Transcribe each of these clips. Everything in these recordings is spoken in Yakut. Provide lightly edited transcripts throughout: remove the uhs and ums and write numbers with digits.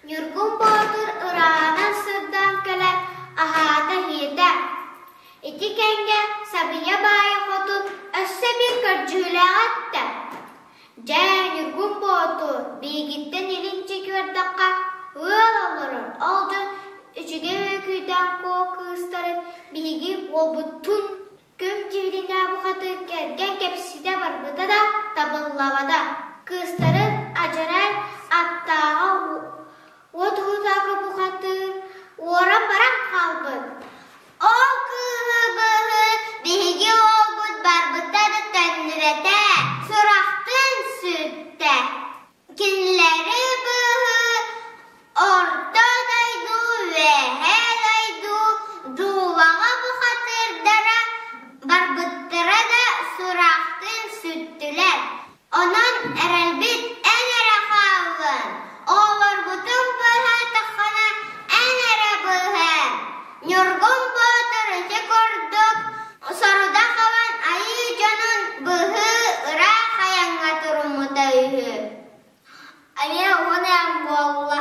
Ньургун Боотур ырааҕынан сырдаан кэлэн аһаата-сиэтэ. Ити кэмҥэ Сабыйа баайа хотун өссө биир көрдьүүлээҕи эттэ: «Дьэ, Ньургун Боотур, биһигиттэн илин диэки бардахха, ыал олорор, ол дьон үчүгэй өкүүдээх куо кыыстарын биһиги уолбуттун Күн дьииринээ бухатыыр кэргэн кэпсэтэ барбыта да табыллабата. Кыыстарын адьарай аттааҕа уот уһутаакы бухатыыр уоран баран хаалбыт. Ол кыыһы быһыы биһиги уолбут барбыта да төннүбэтэ, сурахтыын сүттэ. Кинилэри быыһыы Орто дойду, Үөһээ дойду дуулаҕа бухатыырдара барбыттара да сурахтыын сүттүлэр. Онон эрэлбит эн эрэ хааллын, оҕолорбутун быыһаатаххына эн эрэ быыһаа. Ньургун Боотур ити курдук сорудах ылан айыы дьонун быһыы ыраах айаҥҥа туруммута үһү. Эмиэ уон эм буолла,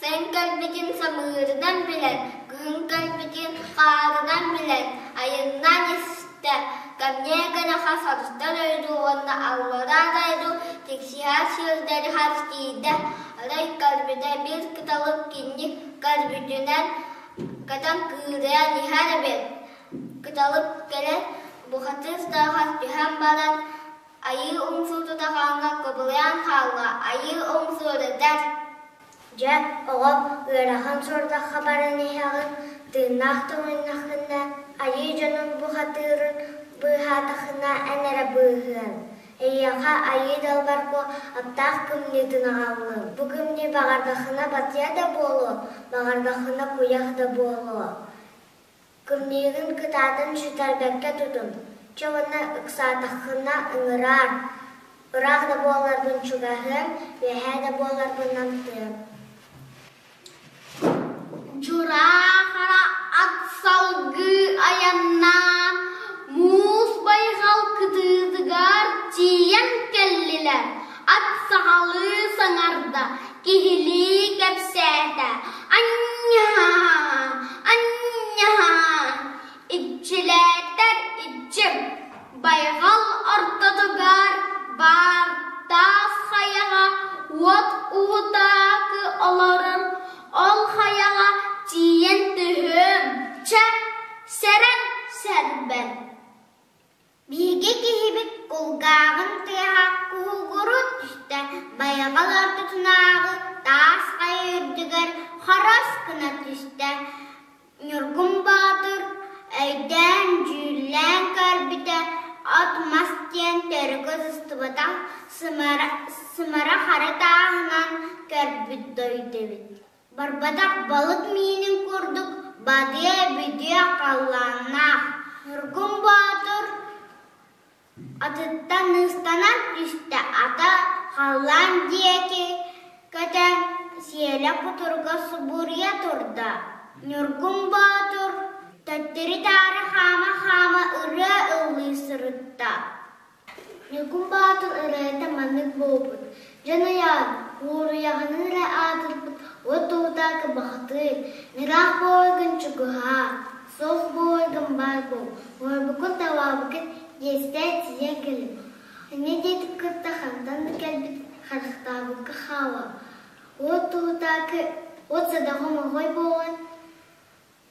сайын кэлбитин самыырынан билэн, кыһын кэлбитин хаарынан билэн, айаннаан истэ. Кэмниэ кэнэҕэс орто дойду уонна аллараа дойду тиксиһэр сирдэригэр тиийдэ. Арай көрбүтэ биир кыталык кини көрбүтүнэн көтөн кыырайан иһэр эбит. Кыталык кэлэн бухатыыр тааһар түһэн баран Айыы умсуутута хааҥҥа кубулуйан хаалла, айыы умсуурутар. Дьэ, оҕом, ыарахан суордахха баран иһэҕин, тыыннаах тоҥуннаххына, айыы дьонун бухатыырын быыһаатаххына эн эрэ быыһыаҥ. Эйиэхэ айыы далбарку аптаах кымньыытын аҕаллым. Бу кымньыы баҕардаххына батыйа да буолуо, баҕардаххына куйах да буолуо. Кымньыыгын кытаатан сүтэрбэккэ тутун, чэ уонна ыксаатаххына ыҥыраар, ыраах да буолларбын чугаһыам, үөһээ да буолларбын намтыам Дьураа хара ат салгыы айаннаан, муус байҕал кытыытыгар тиийэн кэллилэр. Ат сахалыы саҥарда, киһилии кэпсээтэ: «Анньаа, анньаа, иччилээтэр иччим, байҕал ортотугар баар таас хайаҕа уот уһутаакы олорор, ол хайаҕа тиийэн түһүөм, чэ, сэрэн сэрбэн» Биһиги киһибит кулгааҕын тыаһа куһугуруу түстэ, байҕал ортотунааҕы таас хайа үрдүгэр харас гына түстэ. Ньургун Боотур өйдөөн-дьүүллээн көрбүтэ, от-мас диэн төрүкү сыстыбатах сымара хара тааһынан көрбүт дойду эбит. Барбатах балык миинин курдук бадыа-бүдүө халлааннаах Ньургун Боотур атыттан ыстанан түстэ, ата халлаан диэки көтөн сиэлэ кутуруга субуруйа турда. Ньургун Боотур төттөрү-таары хаама-хаама ырыа ыллыы сырытта. Ньургун Боотур ырыата маннык буолбут: Дьон айаан, уоруйаҕынан эрэ аатырбыт уот уутаакы бахатыыр, ыраах буоларгын чугуһаа, суох буоларгын баар буол, уорбуккун табаабыккын иэстээн тиийэн кэлин. Инньэ диэтик кытта хантан да кэлбит харахтаабыкка хаалан, уот уутаакы уот садаҕа моҕой буолан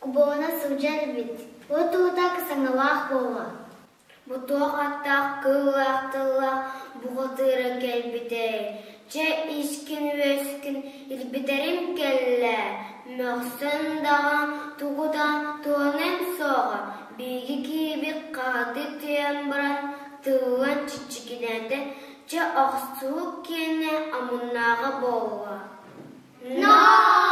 кубулуна сылдьар эбит, уот уутаакы саҥалаах буолла. Бу туох аттаах кыыллаах тыллаах бухатыыра кэлбитэй, чэ искин-үөскүн илбитэрим кэллэ, мөхсөн даҕаны тугу да туһаныам суоҕа, биһиги киһибит хаһыатыы түһэн баран тыллан чиччигинээтэ, чэ охсуһук киэнэ омуннааҕа буолла Но!